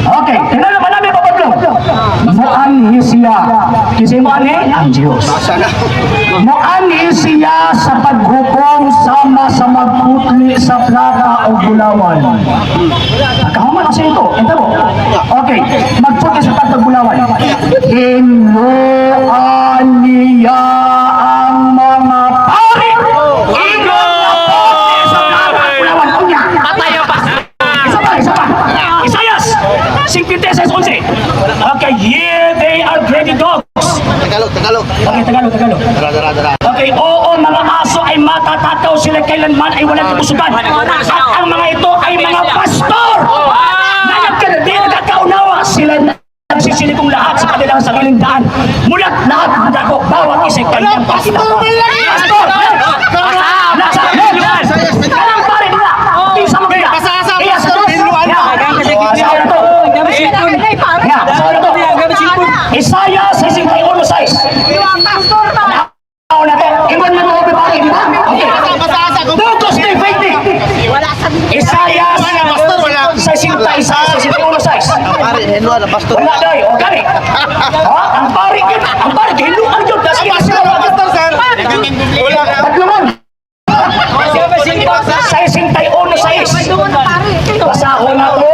Okay. Tingnan naman namin papadlong. Muanhi siya. Kasi muanhi? Ang Diyos. Muanhi siya sa paghukom sama sa magputli sa plata o bulawan. Kahuman kasi ito. Ito mo. Okay. Magputli sa plata o bulawan. Hinuan niya ang mga pari. sila kailanman ay walang kabusugan. At ang mga ito ay mga pastor na nagkaradi, nagkakaunawa sila na nagsisilikong lahat sa kanilang sariling daan. Mulat lahat ng bawat isa'y kanyang pakinabang. Pastor! Nasa! Kanang pare nila! Kinsa mo nila? Iya sa Diyos! Ya, sa to. Ya, sa to. Isaiah 61:6. Ako na to. Ingon man mo pare, di ba? Okay. Dugos ni faith ni. Isaiah 61:6. Pare, hinluan ang pastor. Wala day, o gani. Ha? Ang pare yun, ang pare gihiluan yun. Sige, sige. Pastor, sir. Wala. Paglungon. 61:6. Basahon na po.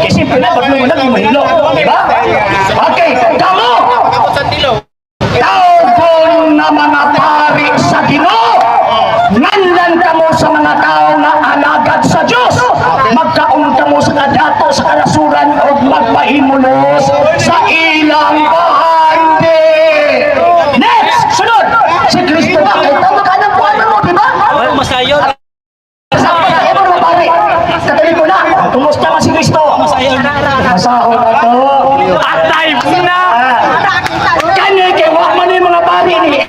Kasi na, paglungon na, mahilo. Diba? Okay, kamo! Tawgon na mga pari sa Ginoo. Nganlan kamo sa mga tao nga alagad sa Dios. Magkaon kamo sa kadato sa kalasuran o magpahimulos sa ilang bahandi. Next, sunod. Si Kristo ba? Kay tama ka ng buwan mo, di ba? Masayon. Sa mo mga pare. Katoliko na. Kumusta man si Kristo? Masahol na to. Atay na! Kani kay wa man ni mga pare ni.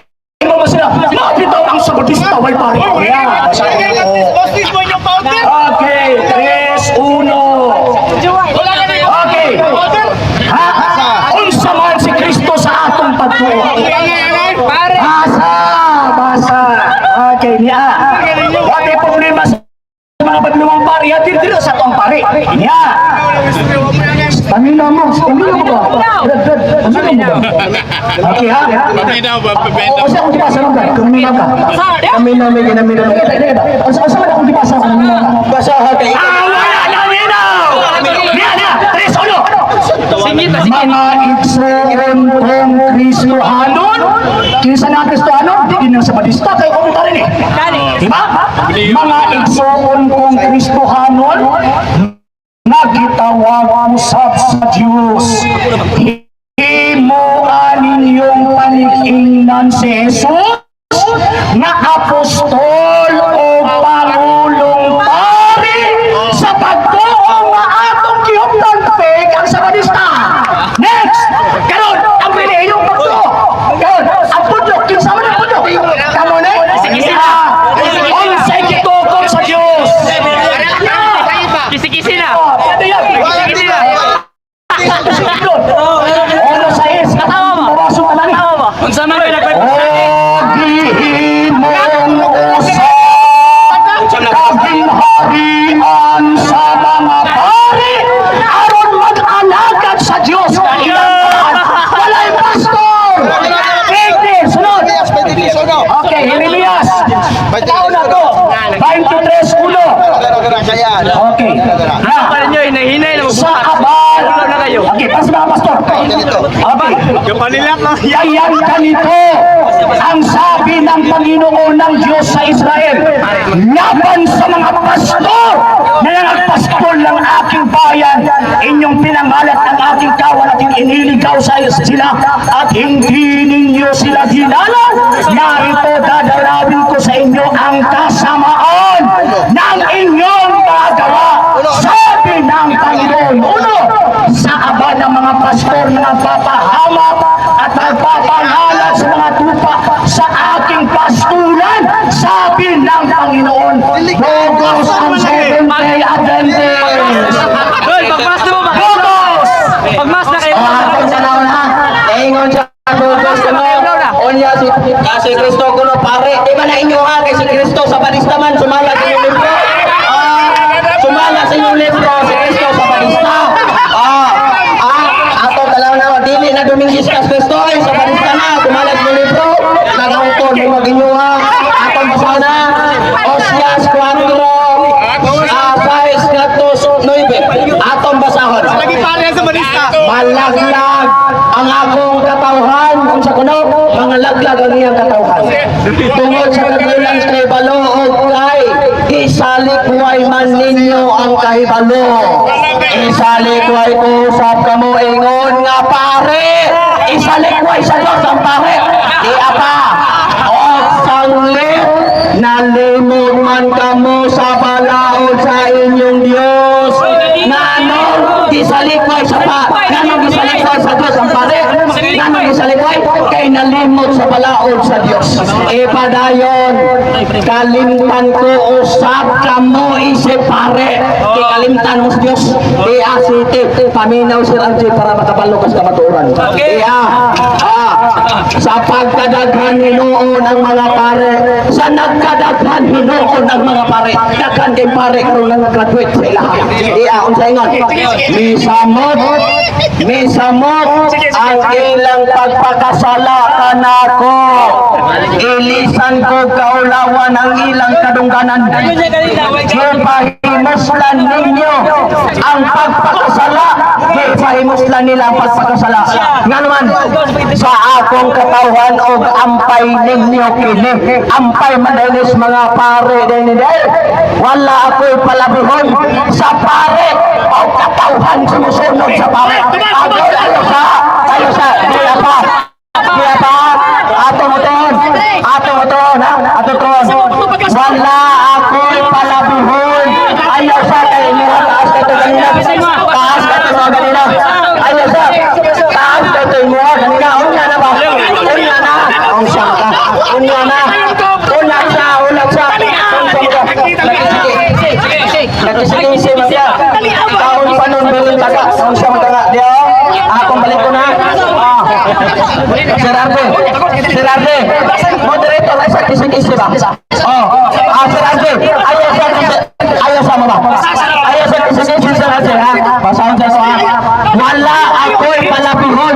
Imo mo sila. Mao bitaw ang sabadista way pare. Yeah. Okay, 3-1. Okay. Ha? Unsa man si Kristo sa atong pagtuo? Basa, basa. Okay, niya. Wa may problema sa mga badlungang pare, ha? Dili dili sa atong pare. Niya. Paminaw mo, paminaw mo ba? Brad, Brad, paminaw mo ba? Okay, ha? Paminaw ba? O, sa akong gibasa lang, Brad. Kung naminaw ka. Kami na may ginaminaw. Teka, teka, teka. O, sa man akong gibasa kung naminaw ka. Basa ha kay Ah, wala naminaw! Niya, niya. 3-1. Mga igsoon kong Kristohanon. Kinsa na Kristohanon? Di din sa Badista kay kung rin eh. Di ba? Mga igsoon kong Kristohanon, nagitawag usab sa Diyos. Himuan ninyong panig-ingnan si Jesus na apostol o pangulong pari sa pagtuo nga atong gihuptan pek ang sabadista. Next! Karon, ang relihiyong pagtuo. Karon, ang pudlok, kinsa man ang pudlok? Kamo na? Kisi-kisi na. Unsay gitukod sa Dios? Kisi-kisi na! Oh, pwede yan. Kisi-kisi na! Ono sa is. Pabasok ka na ni. Unsa man kay O gihimong usa kaginharian sa mga pari aron mag-alagad sa Dios nga ilang tanan. Walay pastor. Pwede, sunod. Okay, Jeremias. Tao na to. 23:1. Okay. Na. Pa ninyo hinahinay na Sa mabuhat. abal. na kayo. Okay, para sa mga pastor. Okay. Kapalilak lang. Yayan kanito ang sabi ng Panginoon ng Diyos sa Israel laban sa mga pastor na nagpastol ng aking bayan, inyong pinangalat ang aking kawan at iniligaw sa sila at hindi ninyo sila dinalaw. Narito, dadalawin ko sa inyo ang kasamaan ng inyong mga gawa, sabi ng Panginoon. Uno, sa aba ng mga pastor na nagpapahamak at nagpapangalat sa mga tupa sa aking pastulan, sabi ng Panginoon. Bogos ang Seventh-day Adventist. Hoy, pagmas na mo ba? Bogos! Pagmas na kayo. Atong panahon ha. Ingon siya Bugos kuno. Unya si si Kristo kuno pare. Di ba na inyo ha kay si Kristo sa balista man sumala sa inyong libro. Ah, sumala sa inyong libro si Kristo sa balista. Ato talaw na dili na Dominguez kas Kristo ay sa balista na sumala sa inyong libro. Nagangkon mo maginyo ha. Atong basahon na Osias 4 6 ngadto 9. Atong basahon. Lagi pare sa balista. Malaglag ang akong katawhan kung sa kuno mga laglag ang iyang katawhan tungod sa kagulang sa kahibalo og kay isalikway man ninyo ang kahibalo, isalikway ko usab kamo ingon nga pare, isalikway sa Dios ang pare di apa og sanglit. Nalimot man kamo sa balaod sa inyong Diyos. Nganong gisalikway sa pa? Nganong gisalikway sa Diyos ang pare? Nganong gisalikway? Kay nalimot sa balaod sa Diyos. Ipadayon, kalimtan ko usab kamo isip pare. Kay kalimtan mo sa Diyos. Iya, city. Paminaw, Sir RJ, para makabalo ka sa kamatuoran. Iya. Ah, sa pagkadaghan hinuon ang mga pare, sa nagkadaghan hinuon ang mga pare, daghan kay pare karon nga graduate sa ilaha. Iya, unsa ingon? Misamot, misamot ang ilang pagpakasala kanako. Ilisan ko kaulawan ang ilang kadungganan. Gipahimuslan ninyo ang pagpakasala. Gipahimuslan nila ang pagpakasala. Nga naman, sa akong katawhan og ampay ninyo kini. Ampay man dinis mga pare din dahil wala ako'y palabihon sa pare o katawhan sumusunod sa pare. Ako ayo sa, diya pa, diya pa, ato mo ton, ato mo ton, ha? Ato ton. Wala ako'y palabihon. Ayaw sa kay inyo, taas ka to kanina. Taas ka to kanina. Ayaw sa, taas ka to inyo kanina. Unya na ba? Unya na. Ang siya ka. Unya na. Una sa, una sa. Nagkisige, mafia. Taon pa nun, bilin taga. Ang siya mataga. Diyo, akong balik ko na. Ah. Sir Arde, Sir Arde, moderator, ay sa kisig-kisig ba? Oh, ah, Sir Arde, ayaw sa mo ba? Ayaw sa kisig-kisig, Sir Arde, ha? Basahon sa ha? Wala ako'y palabihon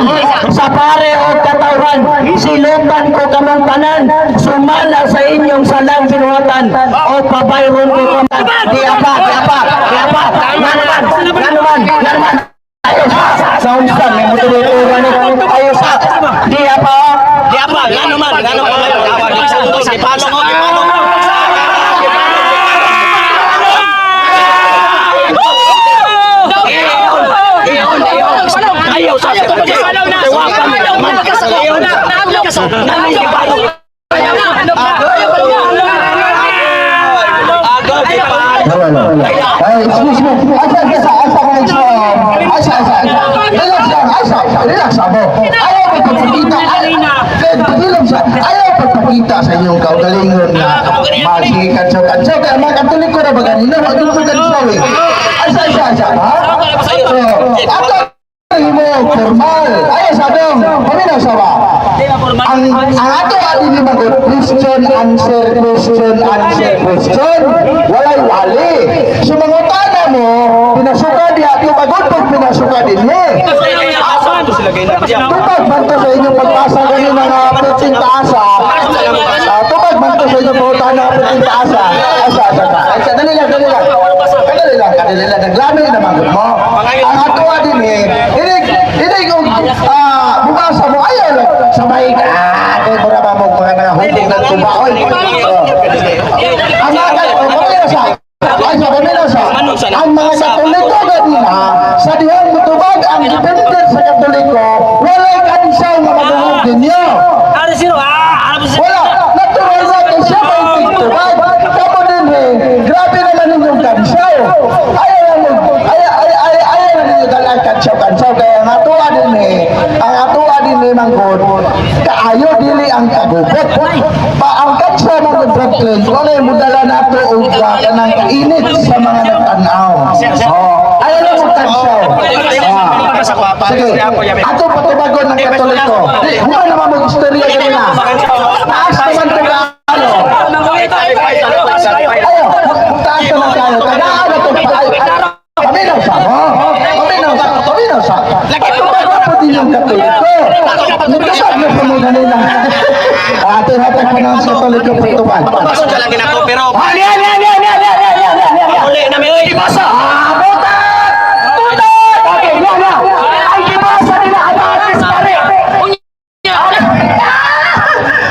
sa pare o katawhan. Silutan ko kamong tanan, sumala sa inyong salang binuhatan o pabayron ko kamong. Di apa, di apa, di apa. Nganuman, nganuman, nganuman. Ayaw sa, sa unsa, may moderator ano, ayaw sa, di apa, oh. Di apa, ngano man, ngano man. Gipalo ko, gipalo ko. Ayaw sa Tewakan. Nanay gipalo. Aga, gipalo. No, no. Ay, excuse me. Asa, asa, asa, asa, asa, asa, asa. Relax lang, asa, relax mo. Ayaw pagpapakita, ayaw, sa, ayaw pagpapakita sa inyong kaugalingon nga masikatsaw-katsaw. Kaya mga Katoliko na ba ganina? Wag yung katsaw eh. Asa, asa, asa, ha? So, ato mo formal. Ayaw sa dong, paminaw sa ba? Ang ato ani ni mag question answer question answer question, walay wali. So mangutana mo, pinasuka diha di magud pag pinasuka dinhi. Tubag man to sa inyong pagbasa ganina nga perting taasa. Ah, tubag man to sa inyong pangutana nga perting taasa. Asa asa ka. Asa, dali lang, dali lang. Dali lang, dali lang. Naglami na magud mo. Ang ato dinhi, inig inig og bumasa mo ayaw lang sabay ka. Kay mura ba mo mga nangahulog ng tuba oy. Oh. Ang mga pamilya sa ay sa pamilya sa ang mga Katoliko ganina sa dihang mutubag ang depende sa Katoliko, walay kansaw nga madungog ninyo. Wala, natural na kay siya may tigtubag. Kamo din eh, grabe naman inyong kansaw. Ayaw na mo, ayaw, ayaw, ayaw, ayaw na ninyo dalang kansaw-kansaw. Kaya ang atuwa din eh, ang atuwa din eh, manggod, kaayo dili ang kagubot. Pa ang kansaw mga Franklin, wala yung mudala nato og kanang kainit sa mga nagtanaw. Oh, ayaw na mo kansaw. Ah. Sige, ato patubagon ng Katoliko. Di, huwag naman mag-istorya ganina. Taas naman ito kaalo. Ayo, taas naman kayo. Tagaan na ito. Paminaw sa mo. Paminaw sa. Paminaw sa. Patubagon po din yung Katoliko. Nagtubag na po mo ganina. Ate, hatag pa ng Katoliko patubag. Pasok ka lang ginako, pero Ali, ali, ali, ali, ali, ali, ali, ali, ali. uli na mi oy. Ibasa! Ah, butat! Butat! Okay, na, na. Ang ibasa nila, ang atis pare.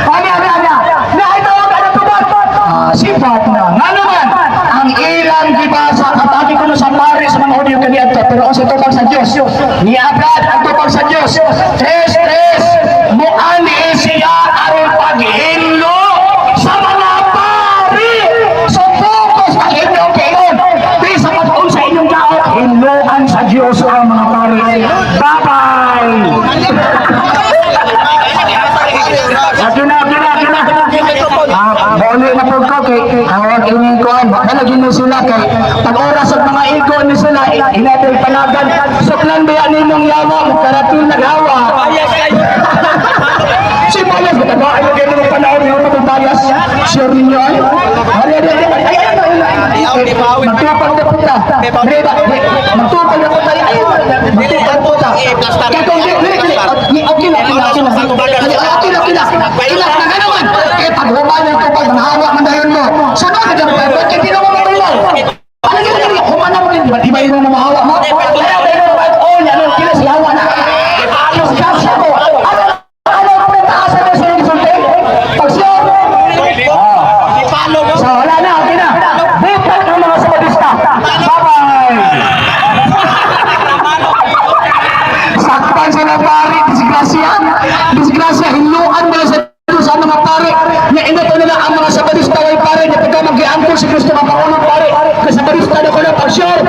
Ani, ani, ani. Na ito ang ano tubag. Ah, sipat na. Nga naman, ang ilang gibasa, katabi ko na sa pare sa mga audio kaniadto, pero ang sa tubag sa Diyos, niagad ang tubag sa Diyos. Tres, tres, muan siya aron paghinlo sa mga pare. Tawag ining kuan, ano gini sila kay pag oras sa mga igo ni sila inabil panagan. Suklan ba nimong yawa mo karatil naghawa. Bias kayo. Si Bayas, ba ayo kayo ng panahon yung mga bias? Sure ninyo ay? Ay, ay, ay, ay, ay, ay, ay, ay, magtupag na punta. Di ba? Magtupag na punta. Ay, magtupag punta. Kaya kung di, di, di, okay lang, okay lang, okay lang. Okay lang, okay lang. Ilas na nga naman. Kaya pag human yung tupag, nahawa man dayon mo. Sunod na dyan, ba't hindi na mo matulog? Ano yun, ano yun, human na mo rin. Di ba yun ang mahawa mo? Kaya ba yun, oh, yan, kila si hawa na. Disgrasya mo. Ano, ano ang pinataas na sa insulti? Pag siya, Ipalo mo. so wala na, okay na. Bukan ang mga sabadista. Bye-bye. Saktan sa mga pare, disgrasya. Disgrasya, hiluan mo sa Diyos ang mga pare. Nga inato nila ang mga sabadista way pare. Nga pagka mag-iangkol si Kristo mapangulo pare. Kasi sabadista na ko na, pag sure.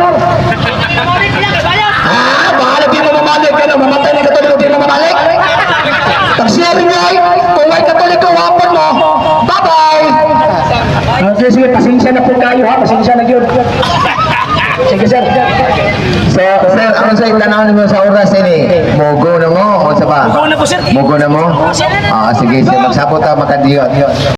Ah, bahala di mo mamalik. Kaya mamatay na Katoliko, di mo mamalik. Pag sure niya, kung may Katoliko, wapon mo. Bye-bye. Okay, sige, pasensya na po kayo ha. Pasensya na yun. Sige, sir. So, sir, ano sa tanaw nimo sa oras ini? Mogo na mo o sa ba? Mogo na po, sir. Mogo na mo? Ah, sige, sige, magsapot ta makadiyot.